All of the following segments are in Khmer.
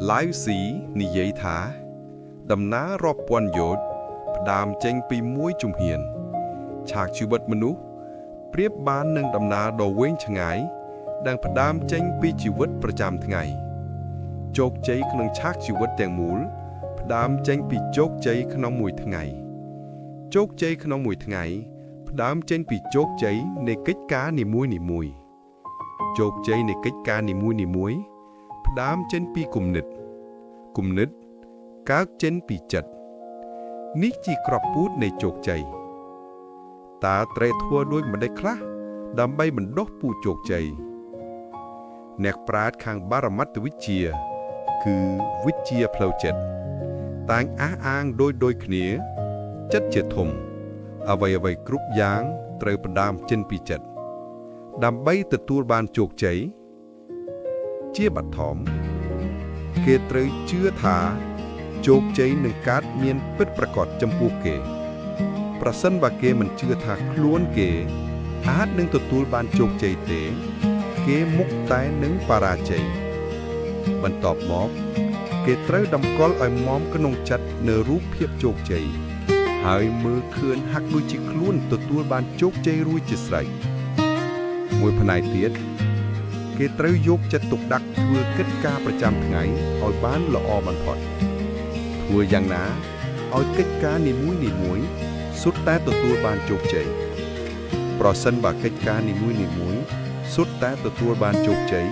ឡាវស៊ីនិយាយថា ដំណើររាប់ពាន់យោជន៍ផ្ដើមចេញពីមួយជំហាន ឆាកជីវិតមនុស្សប្រៀបបាននឹងដំណើរដ៏វែងឆ្ងាយដែលផ្ដើមចេញពីជីវិតប្រចាំថ្ងៃជោគជ័យក្នុងឆាកជីវិតទាំងមូល ផ្ដើមចេញពីជោគជ័យក្នុងមួយថ្ងៃជោគជ័យក្នុងមួយថ្ងៃ ផ្ដើមចេញពីជោគជ័យនៃកិច្ចការនីមួយនីមួយៗជោគជ័យនៃកិច្ចការនីមួយនីមួយៗផ្ដើមចេញពីគំនិតគំនិតកើតចេញពីចិត្តនេះជាក្របពូជនៃជោគជ័យតើត្រូវធ្វើដូចម្តេចខ្លះដើម្បីបណ្ដុះពូជជោគជ័យអ្នកប្រាជ្ញខាងបរមត្ថវិជ្ជា គឺវិជ្ជាផ្លូវចិត្តតែងអះអាងដោយដូចគ្នា ចិត្តជាធំ អ្វីអ្វីគ្រប់យ៉ាងត្រូវផ្ដើមចេញពីចិត្តដើម្បីទទួលបានជោគជ័យជាបឋមគេត្រូវជឿថាជោគជ័យនឹងកើតមានពិតប្រាកដចំពោះគេ ប្រសិនបើគេមិនជឿថាខ្លួនគេអាចនឹងទទួលបានជោគជ័យទេ គេមុខតែនឹងបរាជ័យបន្ទាប់មក គេត្រូវតម្កល់ឲ្យមាំក្នុងចិត្តនៅរូបភាពជោគជ័យហើយមើលឃើញហាក់ដូចជាខ្លួនទទួលបានជោគជ័យរួចជាស្រេចមួយផ្នែកទៀតគេត្រូវយកចិត្តទុកដាក់ធ្វើកិច្ចការប្រចាំថ្ងៃឲ្យបានល្អបំផុតធ្វើយ៉ាងណាឲ្យកិច្ចការនីមួយៗសុទ្ធតែទទួលបានជោគជ័យប្រសិនបើកិច្ចការនីមួយៗសុទ្ធតែទទួលបានជោគជ័យ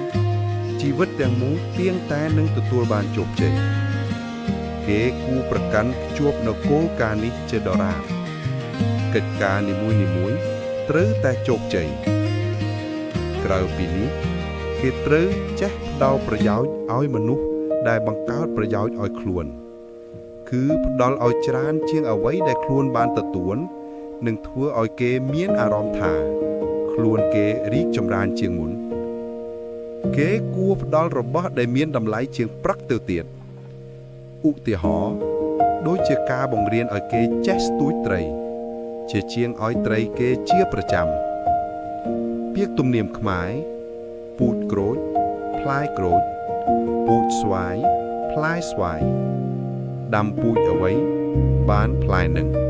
ជីវិតទាំងមូលទៀងតែនឹងទទួលបានជោគជ័យ គេគួរប្រកាន់ខ្ជាប់នៅគោលការណ៍នេះជាដរាបកិច្ចការនីមួយៗត្រូវតែជោគជ័យក្រៅពីនេះគេត្រូវចេះផ្ដល់ប្រយោជន៍ឲ្យមនុស្សដែលបង្កើតប្រយោជន៍ឲ្យខ្លួន គឺផ្ដល់ឲ្យច្រើនជាងអ្វីដែលខ្លួនបានទទួលនិងធ្វើឲ្យគេមានអារម្មណ៍ថា ខ្លួនគេរីកចម្រើនជាងមុន គេគួរផ្ដល់របស់ដែលមានតម្លៃជាងប្រាក់ទៅទៀតឧទាហរណ៍ដូចជាការបង្រៀនឲ្យគេចេះស្ទូចត្រី ជាជាងឲ្យត្រីគេជាប្រចាំពាក្យទំនៀមខ្មែរពូជក្រូចផ្លែក្រូចពូជស្វាយផ្លែស្វាយដាំពូជអ្វីបានផ្លែនឹង។